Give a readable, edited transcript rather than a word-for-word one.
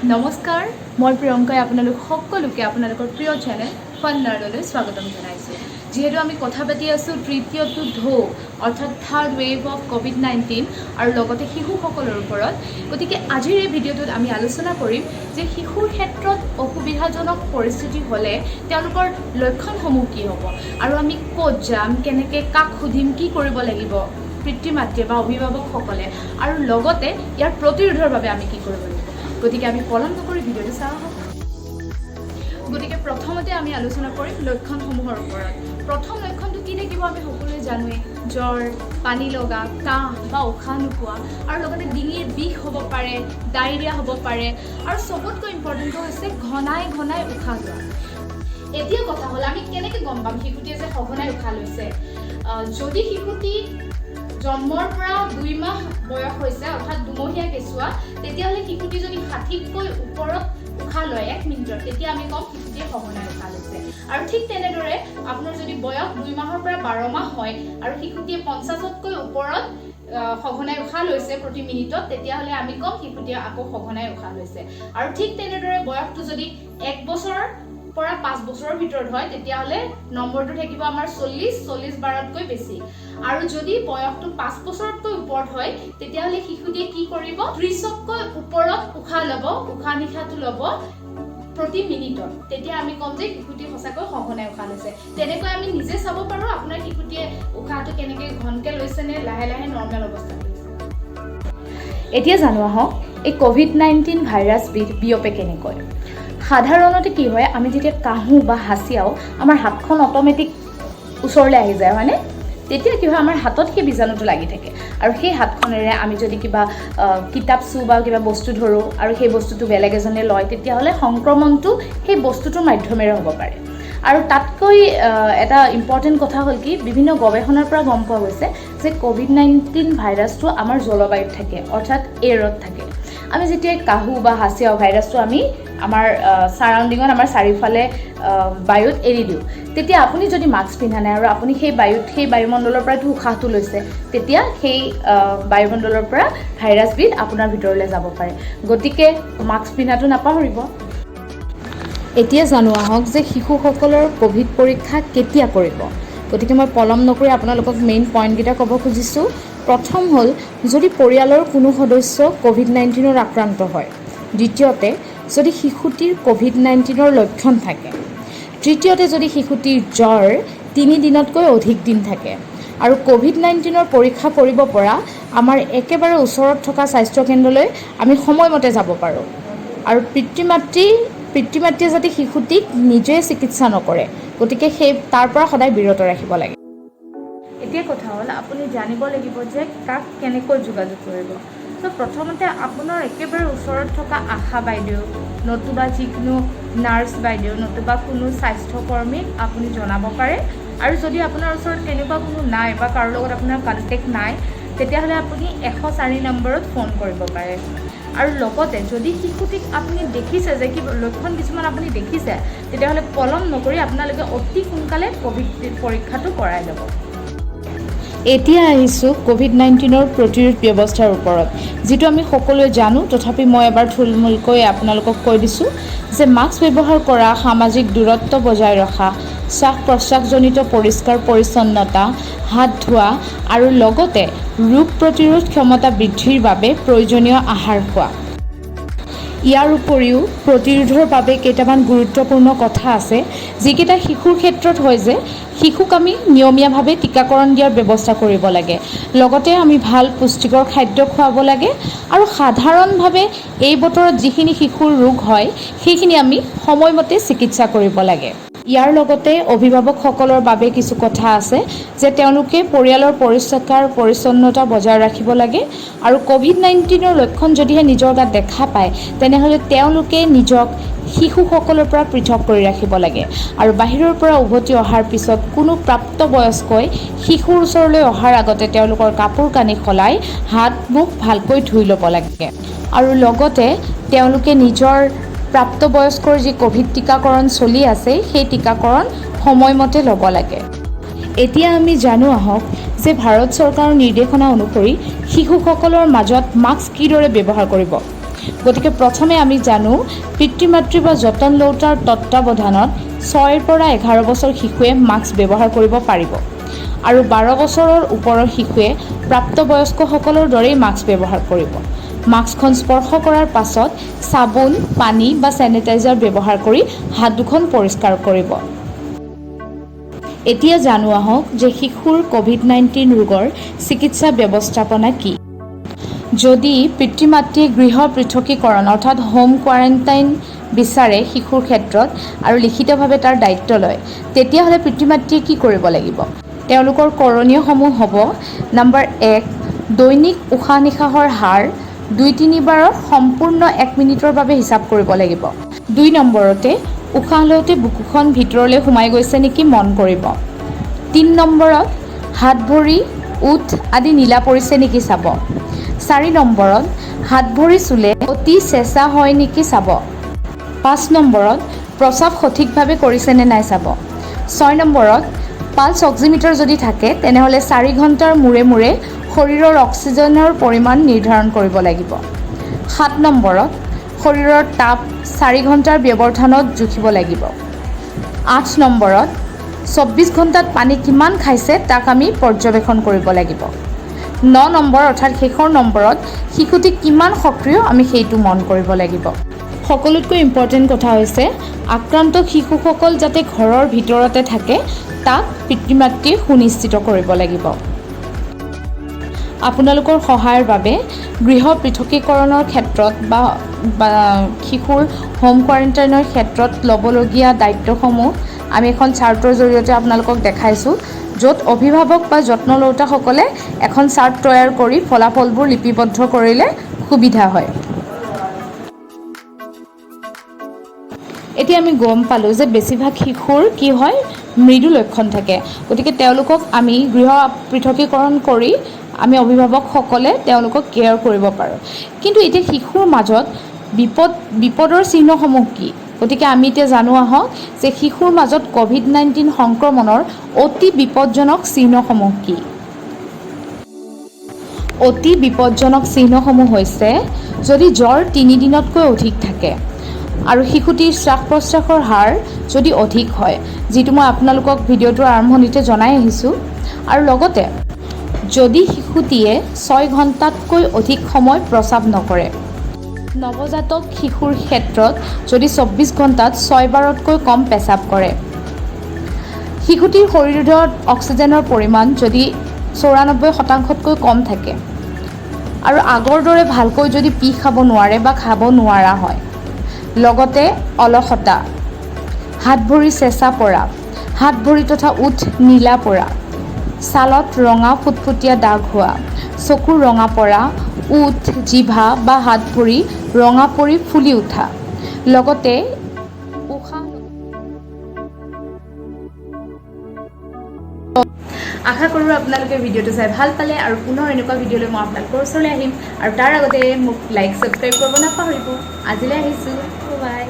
নমস্কাৰ, মই প্ৰিয়ংকাই আপোনালোক সকলোকে আপোনালোকৰ প্ৰিয় চেনেল ফান লাৰ্ণলৈ স্বাগতম জনাইছোঁ। যিহেতু আমি কথা পাতি আছোঁ তৃতীয়টো ঢৌ, অৰ্থাৎ থাৰ্ড ৱেভ অফ ক'ভিড-19 আৰু লগতে শিশুসকলৰ ওপৰত, গতিকে আজিৰ এই ভিডিঅ'টোত আমি আলোচনা কৰিম যে শিশুৰ ক্ষেত্ৰত অসুবিধাজনক পৰিস্থিতি হ'লে তেওঁলোকৰ লক্ষণসমূহ কি হ'ব আৰু আমি ক'ত যাম, কেনেকৈ, কাক সুধিম, কি কৰিব লাগিব পিতৃ মাতৃয়ে বা অভিভাৱকসকলে আৰু লগতে ইয়াৰ প্ৰতিৰোধৰ বাবে আমি কি কৰিব লাগিব। গতিকে আমি পলম নকৰি ভিডিঅ'টো চাওঁ আহক। গতিকে প্ৰথমতে আমি আলোচনা কৰিম লক্ষণসমূহৰ ওপৰত। প্ৰথম লক্ষণটো কি থাকিব আমি সকলোৱে জানোৱেই, জ্বৰ, পানী লগা, কাহ বা উশাহ নোপোৱা আৰু লগতে ডিঙিৰ বিষ হ'ব পাৰে, ডায়েৰিয়া হ'ব পাৰে আৰু চবতকৈ ইম্পৰ্টেণ্টটো হৈছে ঘনাই ঘনাই উশাহ লোৱা। এতিয়া কথা হ'ল, আমি কেনেকৈ গম পাম শিশুটিয়ে যে সঘনাই উশাহ লৈছে? যদি শিশুটি জন্মৰ পৰা 2 মাহ বয়স হৈছে, অৰ্থাৎ দুমহীয়া কেঁচুৱা, তেতিয়াহ'লে শিশুটি যদি 60তকৈ ওপৰত উশাহ লয় এক মিনিটত, তেতিয়া আমি ক'ম শিশুটিয়ে সঘনাই উশাহ লৈছে। আৰু ঠিক তেনেদৰে আপোনাৰ যদি বয়স 2 মাহৰ পৰা 12 মাহ হয় আৰু শিশুটিয়ে 50তকৈ ওপৰত সঘনাই উশাহ লৈছে প্ৰতি মিনিটত, তেতিয়াহ'লে আমি ক'ম শিশুটিয়ে আকৌ সঘনাই উশাহ লৈছে। আৰু ঠিক তেনেদৰে বয়সটো যদি এক বছৰৰ পৰা 5 বছৰৰ ভিতৰত হয়, তেতিয়াহ'লে নম্বৰটো থাকিব আমাৰ 40, 40 বাৰতকৈ বেছি। আৰু যদি বয়সটো 5 বছৰতকৈ ওপৰত হয়, তেতিয়াহ'লে শিশুটিয়ে কি কৰিব? 30তকৈ ওপৰত উশাহ ল'ব, উশাহ নিশাহটো ল'ব প্ৰতি মিনিটত। তেতিয়া আমি ক'ম যে শিশুটিয়ে সঁচাকৈ সঘনাই উশাহ লৈছে। তেনেকৈ আমি নিজে চাব পাৰোঁ আপোনাৰ শিশুটিয়ে উশাহটো কেনেকৈ ঘনকৈ লৈছে নে লাহে লাহে নৰ্মেল অৱস্থাত লৈছে। এতিয়া জানো আহক এই ক'ভিড-19 ভাইৰাছবিধ বিয়পে কেনেকৈ। সাধাৰণতে কি হয়, আমি যেতিয়া কাহোঁ বা হাঁচিয়াওঁ, আমাৰ হাতখন অট'মেটিক ওচৰলৈ আহি যায়, হয়নে? তেতিয়া কি হয়, আমাৰ হাতত সেই বীজাণুটো লাগি থাকে আৰু সেই হাতখনেৰে আমি যদি কিবা কিতাপ চুওঁ বা কিবা বস্তু ধৰোঁ আৰু সেই বস্তুটো বেলেগ এজনে লয়, তেতিয়াহ'লে সংক্ৰমণটো সেই বস্তুটোৰ মাধ্যমেৰে হ'ব পাৰে। আৰু তাতকৈ এটা ইম্পৰ্টেণ্ট কথা হ'ল কি, বিভিন্ন গৱেষণাৰ পৰা গম পোৱা গৈছে যে ক'ভিড-19 ভাইৰাছটো আমাৰ জলবায়ুত থাকে, অৰ্থাৎ এয়াৰত থাকে। আমি যেতিয়াই কাহোঁ বা হাঁচিয়াওঁ, ভাইৰাছটো আমি আমাৰ ছাৰাউণ্ডিঙত, আমাৰ চাৰিওফালে বায়ুত এৰি দিওঁ। তেতিয়া আপুনি যদি মাস্ক পিন্ধা নাই আৰু আপুনি সেই বায়ুত, সেই বায়ুমণ্ডলৰ পৰাতো উশাহটো লৈছে, তেতিয়া সেই বায়ুমণ্ডলৰ পৰা ভাইৰাছবিধ আপোনাৰ ভিতৰলৈ যাব পাৰে। গতিকে মাস্ক পিন্ধাটো নাপাহৰিব। এতিয়া জানো আহক যে শিশুসকলৰ ক'ভিড পৰীক্ষা কেতিয়া কৰিব। গতিকে মই পলম নকৰি আপোনালোকক মেইন পইণ্টকেইটা ক'ব খুজিছোঁ। প্ৰথম হ'ল, যদি পৰিয়ালৰ কোনো সদস্য ক'ভিড-19ত আক্ৰান্ত হয়। দ্বিতীয়তে, যদি শিশুটিৰ ক'ভিড-19ৰ লক্ষণ থাকে। তৃতীয়তে, যদি শিশুটিৰ জ্বৰ 3 দিনতকৈ অধিক দিন থাকে আৰু ক'ভিড-19ৰ পৰীক্ষা কৰিব পৰা আমাৰ একেবাৰে ওচৰত থকা স্বাস্থ্যকেন্দ্ৰলৈ আমি সময়মতে যাব পাৰোঁ। আৰু পিতৃ মাতৃয়ে যাতে শিশুটিক নিজে চিকিৎসা নকৰে, গতিকে সেই তাৰ পৰা সদায় বিৰত ৰাখিব লাগে। এতিয়া কথা হ'ল, আপুনি জানিব লাগিব যে কাক কেনেকৈ যোগাযোগ কৰিব। চ' প্ৰথমতে আপোনাৰ একেবাৰে ওচৰত থকা আশা বাইদেউ নতুবা যিকোনো নাৰ্ছ বাইদেউ নতুবা কোনো স্বাস্থ্যকৰ্মীক আপুনি জনাব পাৰে। আৰু যদি আপোনাৰ ওচৰত তেনেকুৱা কোনো নাই বা কাৰো লগত আপোনাৰ কণ্টেক্ট নাই, তেতিয়াহ'লে আপুনি 104 নম্বৰত ফোন কৰিব পাৰে। আৰু লগতে যদি শিশুটিক আপুনি দেখিছে যে কি লক্ষণ কিছুমান আপুনি দেখিছে, তেতিয়াহ'লে পলম নকৰি আপোনালোকে অতি সোনকালে ক'ভিড পৰীক্ষাটো কৰাই ল'ব। এতিয়া আহিছোঁ ক'ভিড-19ৰ প্ৰতিৰোধ ব্যৱস্থাৰ ওপৰত, যিটো আমি সকলোৱে জানো। তথাপি মই এবাৰ থুলমূলকৈ আপোনালোকক কৈ দিছোঁ যে মাস্ক ব্যৱহাৰ কৰা, সামাজিক দূৰত্ব বজাই ৰখা, শ্বাস প্ৰশ্বাসজনিত পৰিষ্কাৰ পৰিচ্ছন্নতা, হাত ধোৱা আৰু লগতে ৰোগ প্ৰতিৰোধ ক্ষমতা বৃদ্ধিৰ বাবে প্ৰয়োজনীয় আহাৰ খোৱা। ইয়াৰ উপৰিও প্ৰতিৰোধৰ বাবে কেইটামান গুৰুত্বপূৰ্ণ কথা আছে, যিকেইটা শিশুৰ ক্ষেত্ৰত হয় যে শিশুক আমি নিয়মীয়াভাৱে টীকাকৰণ দিয়াৰ ব্যৱস্থা কৰিব লাগে। লগতে আমি ভাল পুষ্টিকৰ খাদ্য খুৱাব লাগে আৰু সাধাৰণভাৱে এই বতৰত যিখিনি শিশুৰ ৰোগ হয়, সেইখিনি আমি সময়মতে চিকিৎসা কৰিব লাগে। ইয়াৰ লগতে অভিভাৱকসকলৰ বাবে কিছু কথা আছে যে তেওঁলোকে পৰিয়ালৰ পৰিষ্কাৰ পৰিচ্ছন্নতা বজাই ৰাখিব লাগে আৰু ক'ভিড-19ৰ লক্ষণ যদিহে নিজৰ গাত দেখা পায়, তেনেহ'লে তেওঁলোকে নিজক শিশুসকলৰ পৰা পৃথক কৰি ৰাখিব লাগে আৰু বাহিৰৰ পৰা উভতি অহাৰ পিছত কোনো প্ৰাপ্তবয়স্কই শিশুৰ ওচৰলৈ অহাৰ আগতে তেওঁলোকৰ কাপোৰ কানি সলাই হাত মুখ ভালকৈ ধুই ল'ব লাগে। আৰু লগতে তেওঁলোকে নিজৰ প্ৰাপ্তবয়স্কৰ যি ক'ভিড টীকাকৰণ চলি আছে, সেই টীকাকৰণ সময়মতে ল'ব লাগে। এতিয়া আমি জানো আহক যে ভাৰত চৰকাৰৰ নিৰ্দেশনা অনুসৰি শিশুসকলৰ মাজত মাস্ক কিদৰে ব্যৱহাৰ কৰিব। গতিকে প্ৰথমে আমি জানো, পিতৃ মাতৃ বা যতন লওঁতাৰ তত্বাৱধানত 6ৰ পৰা 11 বছৰ শিশুৱে মাস্ক ব্যৱহাৰ কৰিব পাৰিব আৰু 12 বছৰৰ ওপৰৰ শিশুৱে প্ৰাপ্তবয়স্কসকলৰ দৰেই মাস্ক ব্যৱহাৰ কৰিব। মাস্কখন স্পৰ্শ কৰাৰ পাছত চাবোন, পানী বা চেনিটাইজাৰ ব্যৱহাৰ কৰি হাত দুখন পৰিষ্কাৰ কৰিব। এতিয়া জানো আহক যে শিশুৰ ক'ভিড-19 ৰোগৰ চিকিৎসা ব্যৱস্থাপনা কি। যদি পিতৃ মাতৃয়ে গৃহ পৃথকীকৰণ অৰ্থাৎ হোম কোৱাৰেণ্টাইন বিচাৰে শিশুৰ ক্ষেত্ৰত আৰু লিখিতভাৱে তাৰ দায়িত্ব লয়, তেতিয়াহ'লে পিতৃ মাতৃয়ে কি কৰিব লাগিব? তেওঁলোকৰ কৰণীয়সমূহ হ'ব: নম্বৰ 1, দৈনিক উশাহ নিশাহৰ হাৰ দুই তিনিবাৰত সম্পূৰ্ণ এক মিনিটৰ বাবে হিচাপ কৰিব লাগিব। 2 নম্বৰতে, উশাহ লওঁতে বুকুখন ভিতৰলৈ সোমাই গৈছে নেকি মন কৰিব। 3 নম্বৰত, হাত ভৰি, ওঁঠ আদি নীলা পৰিছে নেকি চাব। 4 নম্বৰত, হাত ভৰি চুলে অতি চেঁচা হয় নেকি চাব। 5 নম্বৰত, প্ৰস্ৰাৱ সঠিকভাৱে কৰিছেনে নাই চাব। 6 নম্বৰত, পালছ অক্সিমিটাৰ যদি থাকে, তেনেহ'লে 4 ঘণ্টাৰ মূৰে মূৰে শৰীৰৰ অক্সিজেনৰ পৰিমাণ নিৰ্ধাৰণ কৰিব লাগিব। 7 নম্বৰত, শৰীৰৰ তাপ 4 ঘণ্টাৰ ব্যৱধানত জুখিব লাগিব। 8 নম্বৰত, 24 ঘণ্টাত পানী কিমান খাইছে তাক আমি পৰ্যবেক্ষণ কৰিব লাগিব। 9 নম্বৰ অৰ্থাৎ শেষৰ নম্বৰত, শিশুটি কিমান সক্ৰিয় আমি সেইটো মন কৰিব লাগিব। সকলোতকৈ ইম্পৰ্টেণ্ট কথা হৈছে, আক্ৰান্ত শিশুসকল যাতে ঘৰৰ ভিতৰতে থাকে তাক পিতৃ মাতৃয়ে সুনিশ্চিত কৰিব লাগিব। আপোনালোকৰ সহায়ৰ বাবে গৃহ পৃথকীকৰণৰ ক্ষেত্ৰত বা শিশুৰ হোম কোৱাৰেণ্টাইনৰ ক্ষেত্ৰত ল'বলগীয়া দায়িত্বসমূহ আমি এখন চাৰ্টৰ জৰিয়তে আপোনালোকক দেখাইছোঁ, য'ত অভিভাৱক বা যত্ন লওঁতাসকলে এখন চাৰ্ট তৈয়াৰ কৰি ফলাফলবোৰ লিপিবদ্ধ কৰিলে সুবিধা হয়। এতিয়া আমি গম পালোঁ যে বেছিভাগ শিশুৰ কি হয়, মৃদু লক্ষণ থাকে। গতিকে তেওঁলোকক আমি গৃহ পৃথকীকৰণ কৰি আমি অভিভাৱকসকলে তেওঁলোকক কেয়াৰ কৰিব পাৰোঁ। কিন্তু এতিয়া শিশুৰ মাজত বিপদৰ চিহ্নসমূহ কি? গতিকে আমি এতিয়া জানো আহক যে শিশুৰ মাজত ক'ভিড-19 সংক্ৰমণৰ অতি বিপদজনক চিহ্নসমূহ কি। অতি বিপদজনক চিহ্নসমূহ হৈছে, যদি জ্বৰ 3 দিনতকৈ অধিক থাকে আৰু শিশুটিৰ শ্বাস প্ৰশ্বাসৰ হাৰ যদি অধিক হয়, যিটো মই আপোনালোকক ভিডিঅ'টোৰ আৰম্ভণিতে জনাই আহিছোঁ, আৰু লগতে যদি শিশুটিয়ে 6 ঘণ্টাতকৈ অধিক সময় প্ৰস্ৰাৱ নকৰে, নৱজাতক শিশুৰ ক্ষেত্ৰত যদি 24 ঘণ্টাত ছয়বাৰতকৈ কম পেচাব কৰে, শিশুটিৰ শৰীৰত অক্সিজেনৰ পৰিমাণ যদি 94%তকৈ কম থাকে আৰু আগৰ দৰে ভালকৈ যদি পি খাব নোৱাৰে বা খাব নোৱাৰা হয়, লগতে অলসতা, হাত ভৰি চেঁচা পৰা, হাত ভৰি তথা ওঁঠ নীলা পৰা, ছালত ৰঙা ফুটফুটীয়া দাগ হোৱা, চকু ৰঙা পৰা, ওঁঠ, জিভা বা হাত ভৰি ৰঙা পৰি ফুলি উঠা, লগতে উশাহ। আশা কৰোঁ আপোনালোকে ভিডিঅ'টো চাই ভাল পালে আৰু পুনৰ এনেকুৱা ভিডিঅ'লৈ মই আপোনালোকৰ ওচৰলৈ আহিম আৰু তাৰ আগতে মোক লাইক, ছাবস্ক্ৰাইব কৰিব নাপাহৰিব। আজিলৈ আহিছোঁ, বাই।